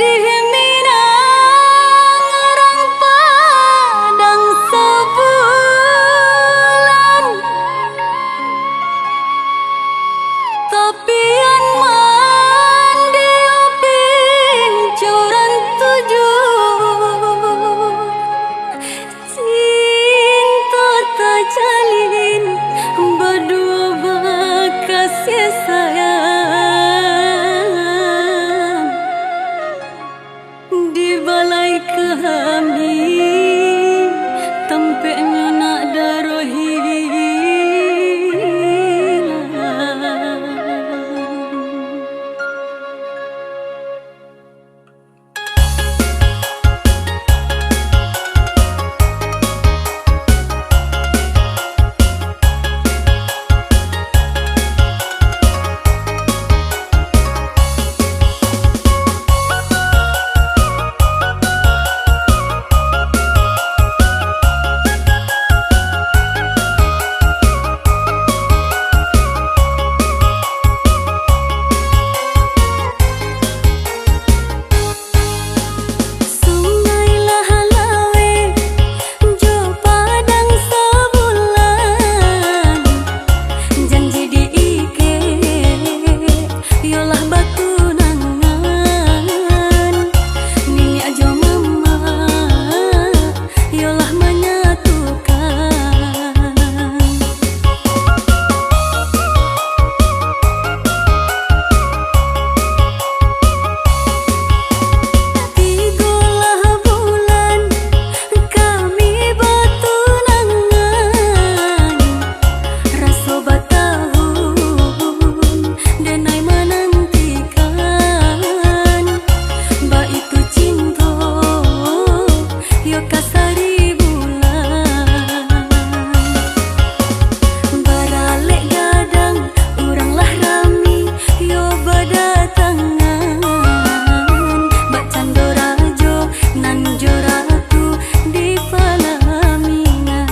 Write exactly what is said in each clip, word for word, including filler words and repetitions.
Di Minang urang Padang Sabulan, tapian mandiu Pincuran Tujuah. Cinto tajalin baduo bakasih sayang. Di balai kami, tampeknyo nak daro hilang. Sungai lah laweh jo Padang Sabulan, janji diikek, iyolah batunangan. Niniak jo mamak, iyolah manyatukan. Tigo lah bulan kami batunangan, raso batahun denai manantikan, baitu cinto yo ka saribu lah. Baralek gadang, urang lah rami yo badatangan, bak cando rajo nan jo ratu di palaminan.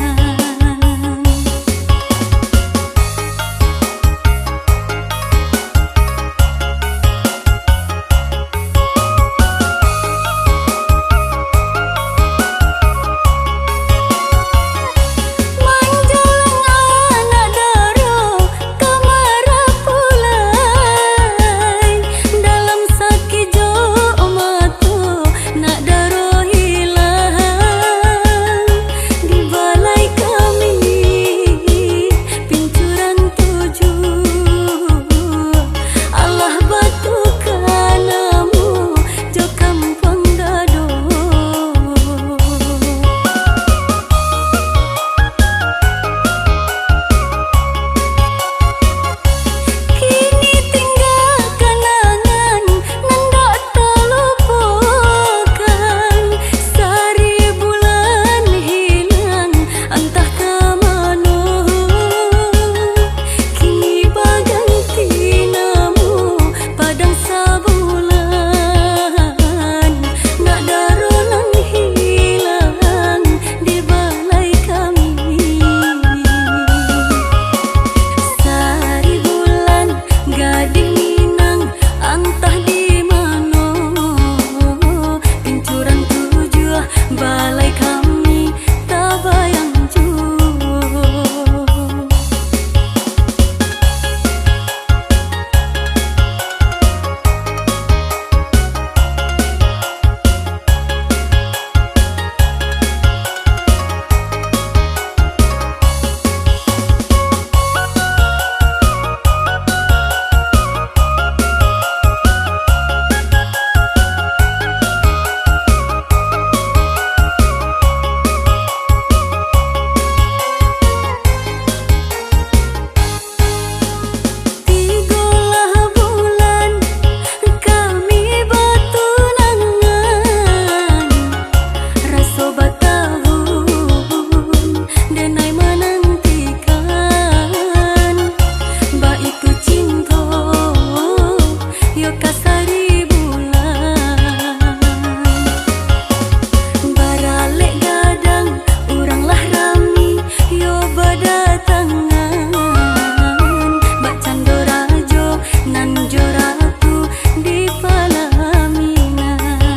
Manjalang anak daro ka marapulai, dalam sakijok mato nak daro hilang. Di balai kami, Pincuran Tujuah, alah batuka namo jo Kampuang Gadong. Kini tingga kanangan nan dak talupokan. Saribulan hilang antah ka mano, kini baganti namo Padang Sabulan. Nak daro nan hilang di balai kami. Saribulan gadih Minang antah di mano, Pincuran Tujuah balai kami tabayang juo. Tigo lah bulan kami batunangan, raso batahun denai manantikan, baitu cinto yo ka saribulan. Baralek gadang, urang lah rami yo badatangan, bak cando rajo nan jo ratu di palaminan.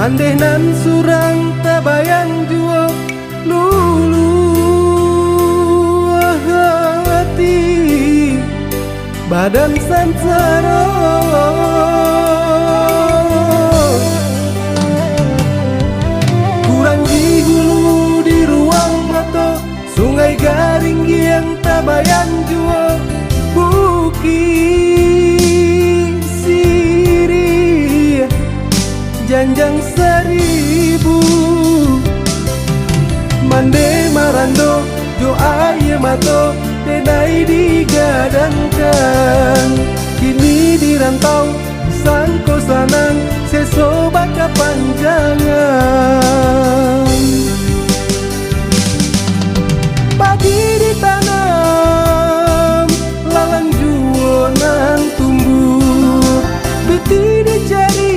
Andeh nan surang tabayang juo, luluah ati, badan sansaro. Kuranji hulu di ruang mato, Sungai Garinggiang tabayang juo, Bukik Sirih, Janjang Saribu. Mandeh marando jo aia mato, denai digadangkan. Kini di rantau, sangko sanang, seso bakapanjangan. Padi ditanam, lalang juo nan tumbuah. Piti dicari,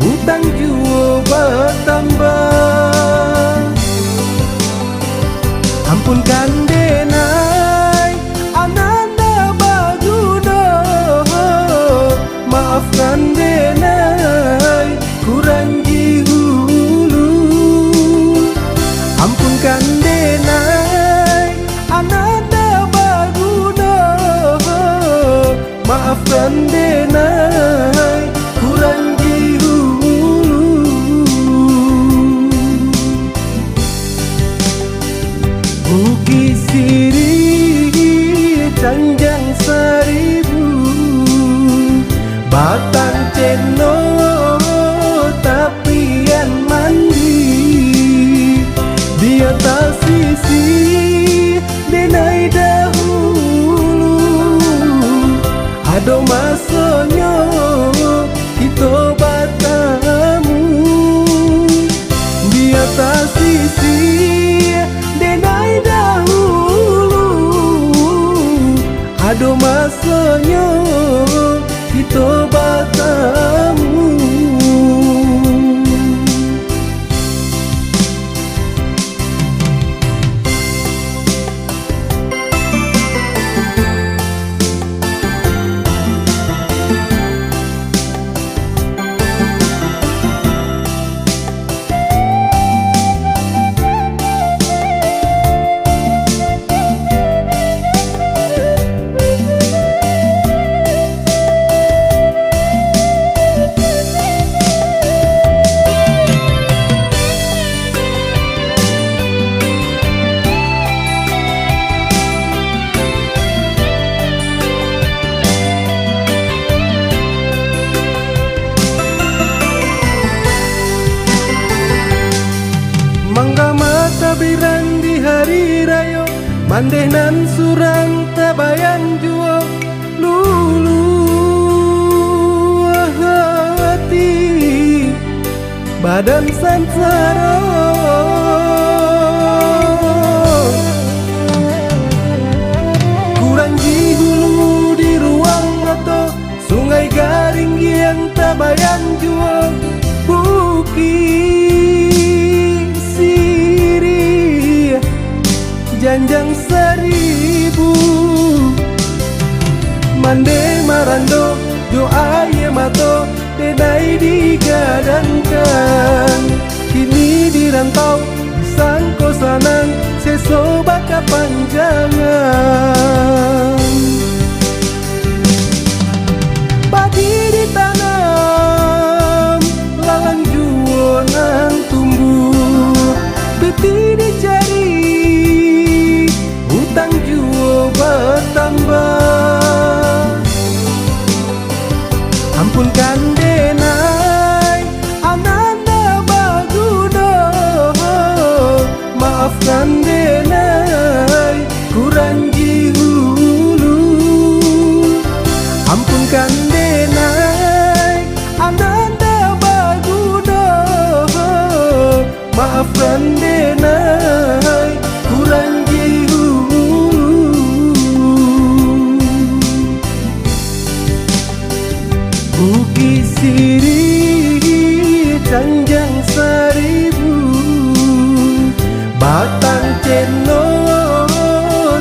utang juo batambah. Ampunkan denai, ananda baguno. Maafkan denai, kuranji hulu. Ampunkan denai, ananda baguno. Maafkan denai, kuranji hulu. Bukik Sirih, Janjang Saribu, Batang Ceno, Tapian Mandi, di ateh sisi denai dahulu. Ado masonyo kito batamu, di ateh sisi denai dahulu. Ado masonyo kito batamu. Manggama tabiran di hari rayo, mandeh nan surang tabayang juo, luluah ati, badan sansaro. Kuranji hulu di ruang mato, Sungai Garinggiang tabayang juo, Bukik Sirih, Janjang Saribu. Mandeh marando jo aia mato, denai digadangkan. Kini di rantau, sangko sanang, seso bakapanjangan. Padi ditanam, lalang juo nan tumbuah. Piti dicari, utang juo batambah. Ampunkan denai, ananda baguno. Maafkan denai, kuranji hulu. Ampunkan denai, ananda baguno. Maafkan denai, kuranji hulu. Bukik Sirih, Janjang Saribu, Batang Ceno,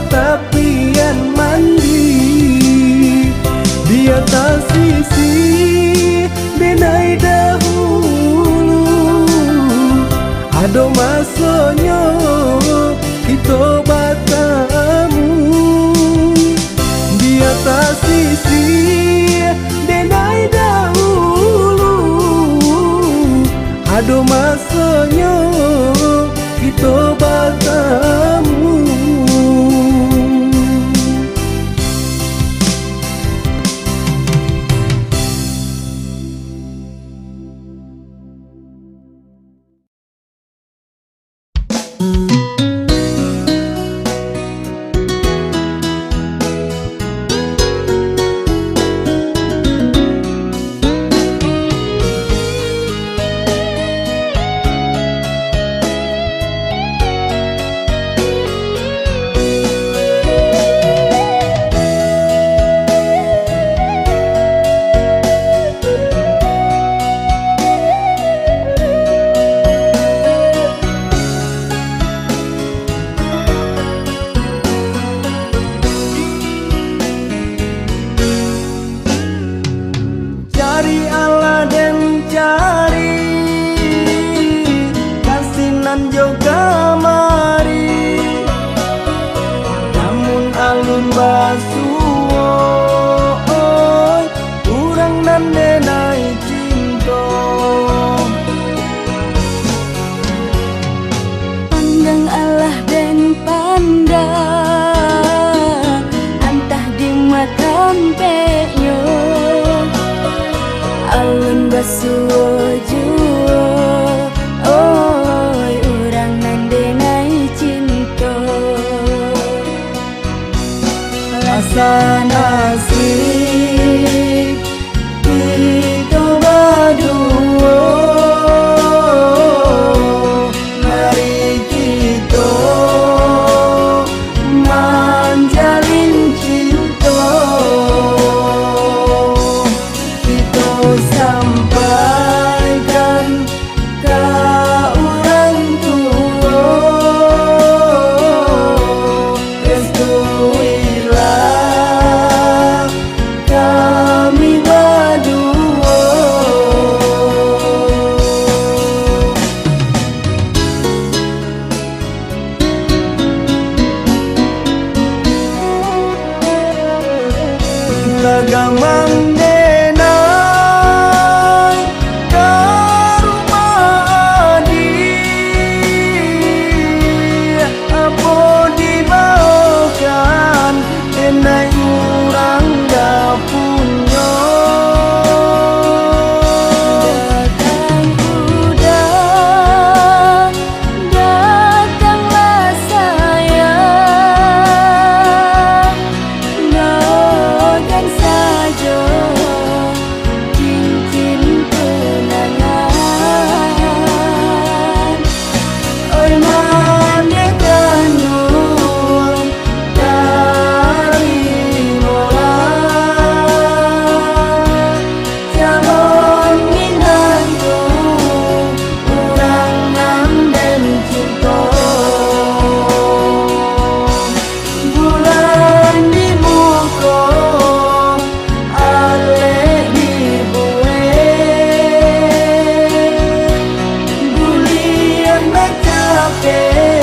Tapian Mandi, di ateh sisi denai dahulu. Rasonyo kito batamu di ateh sisih denai dahulu. Ado masonyo kito batamu. Cari alah den cari, ka sinan jo kamari. Namun alun basuo, oi, urang nan denai cinto. Pandang alah den pandang, antah di ma tampeknyo. Alun basuo juo, oi, urang nan denai cinto. Asa nasib kito baduo, mari kito manjalin cinto. Kito sampaikan ka urang tuo, restuilah kami baduo. Lah gamang denai ka rumah adiak, apo dibaokan denai urang ndak punyo. Datang uda, datanglah sayang, baokan sajo cincin tunangan. Oi, mandeh kanun, tarimolah. Calon minantu urang nan den cinto. Bulan di muko, alek di buek. Buliah nan capek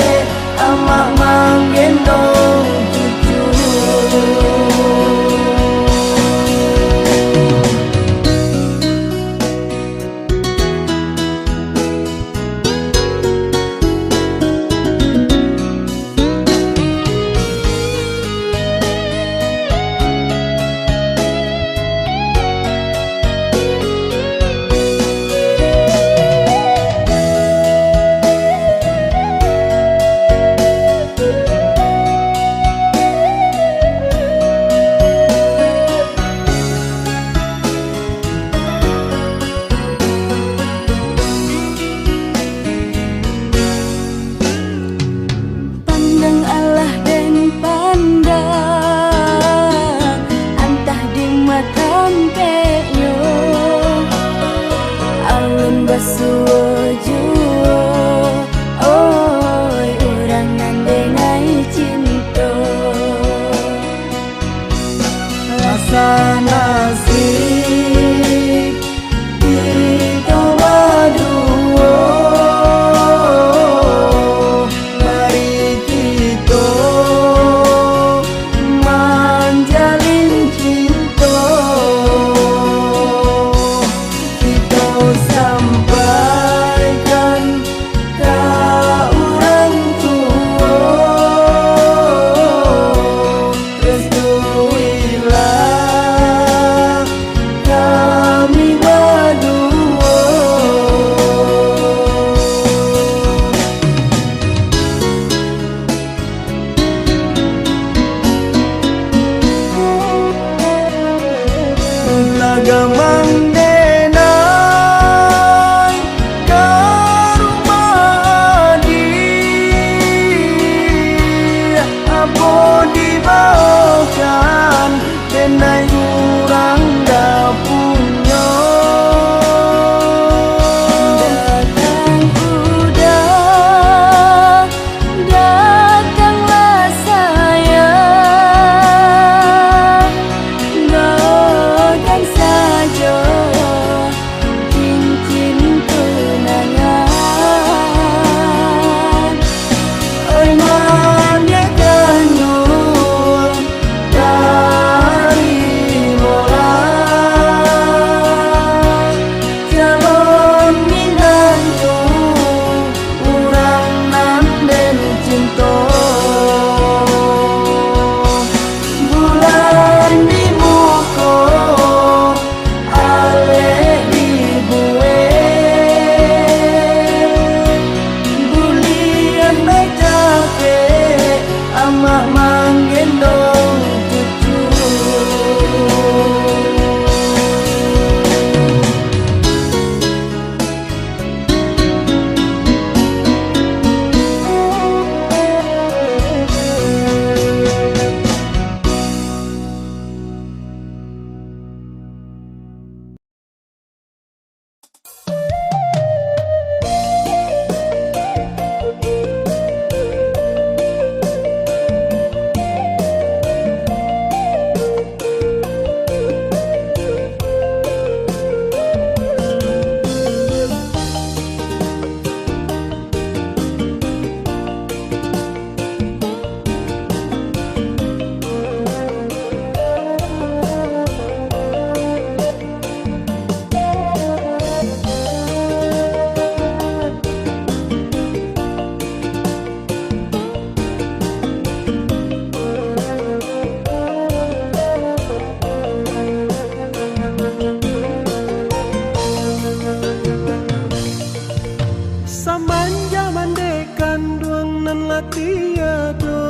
Lah tiado,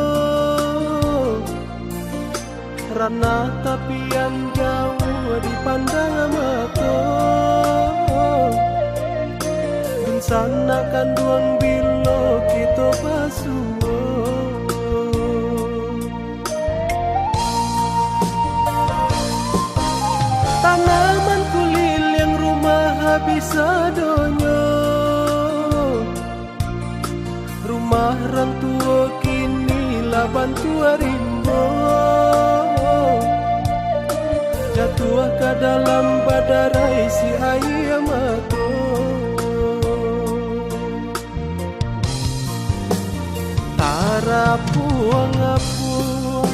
ranah tapian jauah dipandang mato. Dunsanak kanduang bilo kito basuo. Tanaman kuliliang rumah habis sadonyo. Rumah rang tuo kini lah bantuak rimbo, jatuah ka dalam badarai si aia mato. Tarapuang-apuang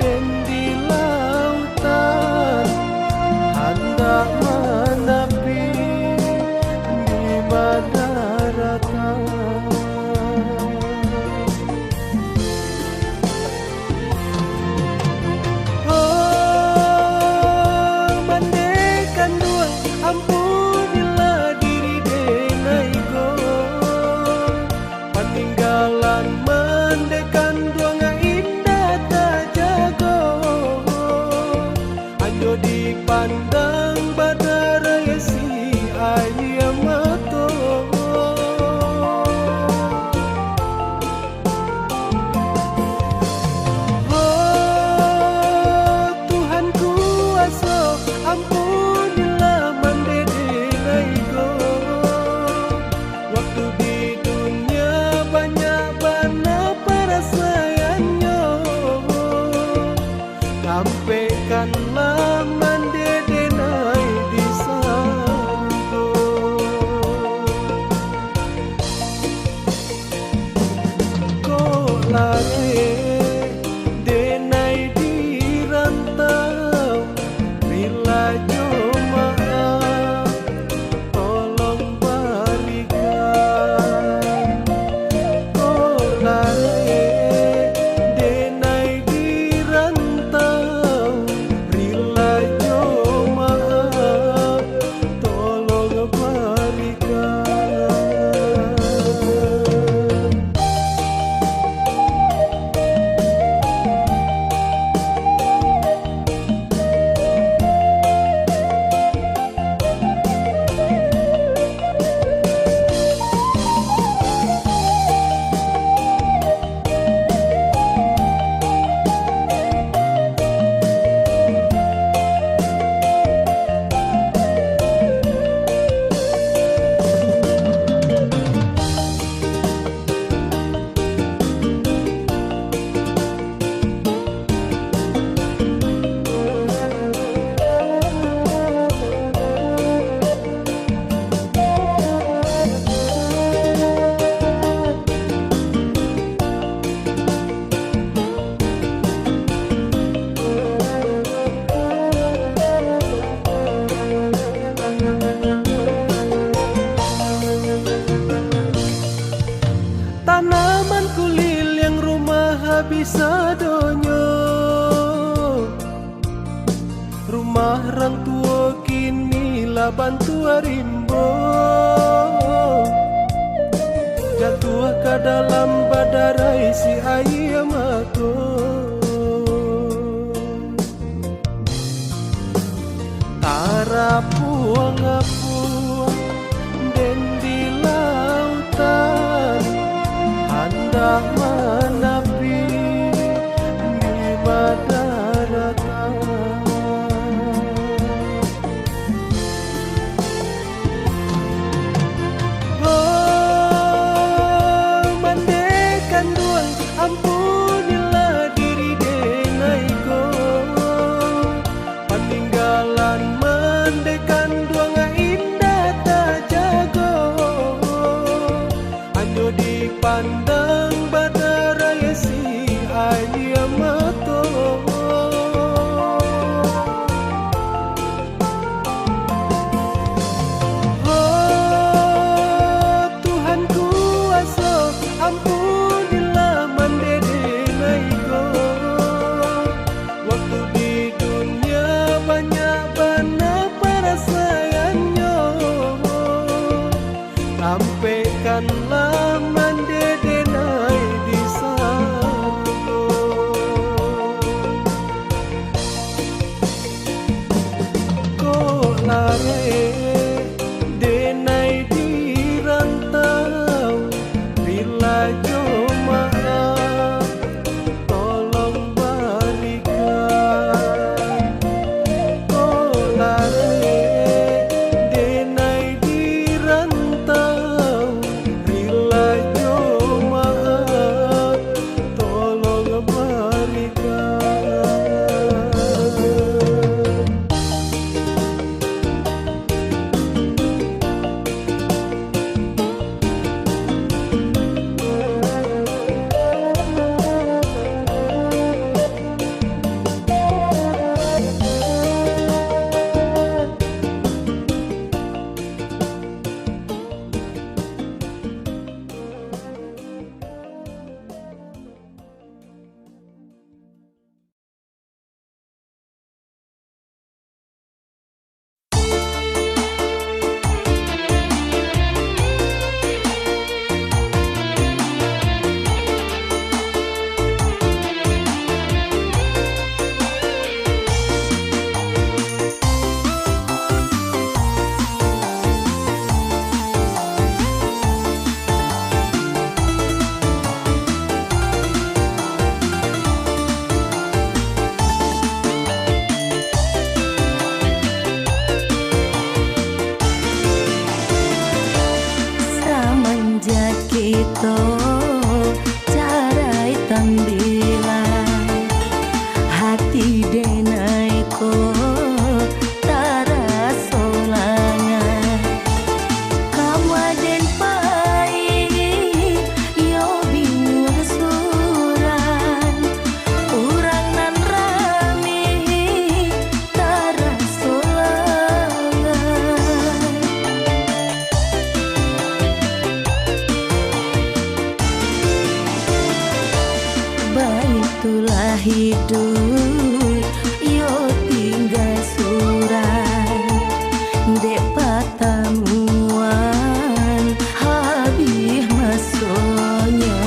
den di lautan, handak manapi di madaratan. Oh, mandeh kanduang, ampunilah diri denai ko. Paninggalan mandeh kanduang indak tajago. Anyo dipandang badarai si aia mato. Oh, Tuhan kuaso, ampunilah mandeh denai ko. Waktu di dunia banyak bana parasaiannyo. Sampaikanlah mandeh denai di sarugo. Kok lareh denai di rantau, rila jo maaf tolong barikan. Kok lareh denai di rantau, rila jo maaf tolong barikan. Tanaman kuliliang rumah habis sadonyo. Rumah rang tuo kini lah bantuak rimbo, jatuah ka dalam badarai si aia mato. Tarapuang-apuang den di lautan, handak manapi di madaratan. Oh, mandeh kanduang, ampunilah diri denai ko. Paninggalan mandeh kanduang indak tajago. Anyo dipandang badarai si aia mato. Oh, Tuhan kuaso, ampunilah mandeh denai ko. Waktu di dunia banyak bana parasaiannyo. Sampaikanlah mandeh denai jo maaf, tolong barikan. Ko lareh denai di rantau, rila jo maaf, tolong barikan. Samanjak kito carai tambilang, hati denai ko taraso langai. Kama den pai, iyo bingung suran, urang nan rami taraso langai. Baitulah hiduik, iyo tingga surang, dek patamuan habih masonyo.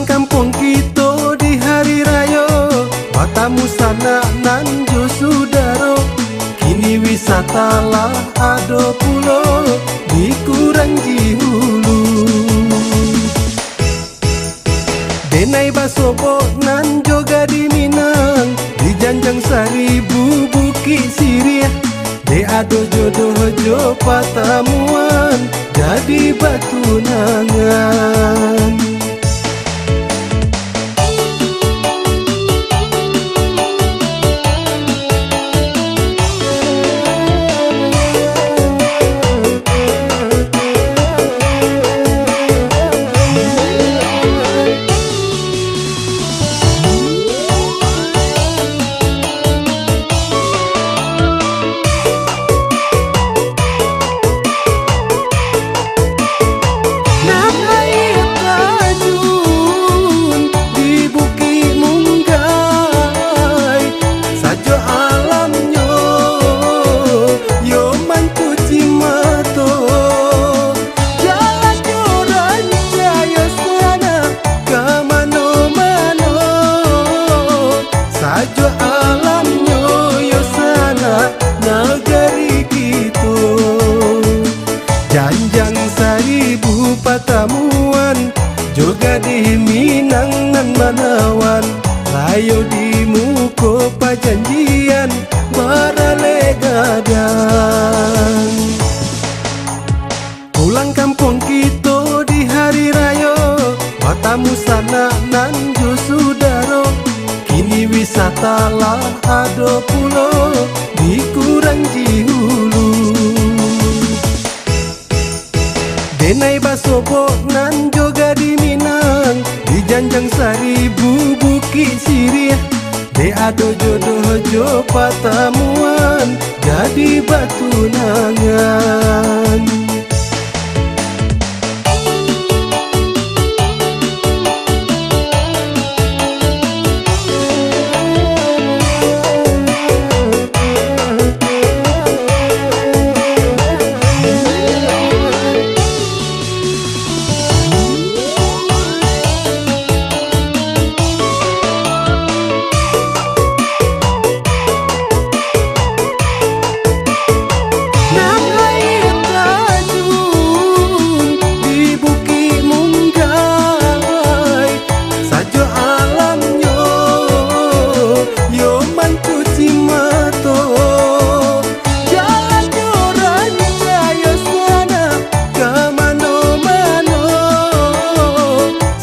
Kampuang kito di hari rayo, batamu sanak nan jo sudaro. Kini wisata lah ado pulo di Kuranji Hulu. Denai basobok nan jo gadih Minang, di janjang saribu Bukik Siriah. Dek ado jodoh jo patamuan, jadi batunangan. Nan aia tajun di Bukik Munggai, sajo alamnyo yo mancuci mato. Jalannyo rancak yo sanak ka mano-mano, sajo alamnyo yo sanak nagari kito. Janjang saribu patamuan, jo gadih Minang nan manawan, rayo di muko pajanjian, baralek gadang. Pulang kampuang kito di hari rayo, batamu sanak nan jo sudaro. Kini wisata lah ado pulo di Kuranji Hulu. Denai basobok nan jo gadih Minang, di janjang saribu Bukik Siriah. Dek ado jodoh jo patamuan, jadi batunangan. Nan aia tajun di Bukik Munggai, sajo alamnyo yo mancuci mato. Jalannyo rancak yo sanak ka mano-mano,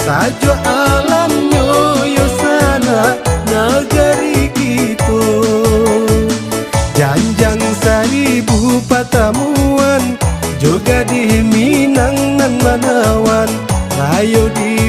sajo alamnyo yo sanak nagari kito. Janjang saribu patamuan, jo gadih Minang nan manawan, rayo di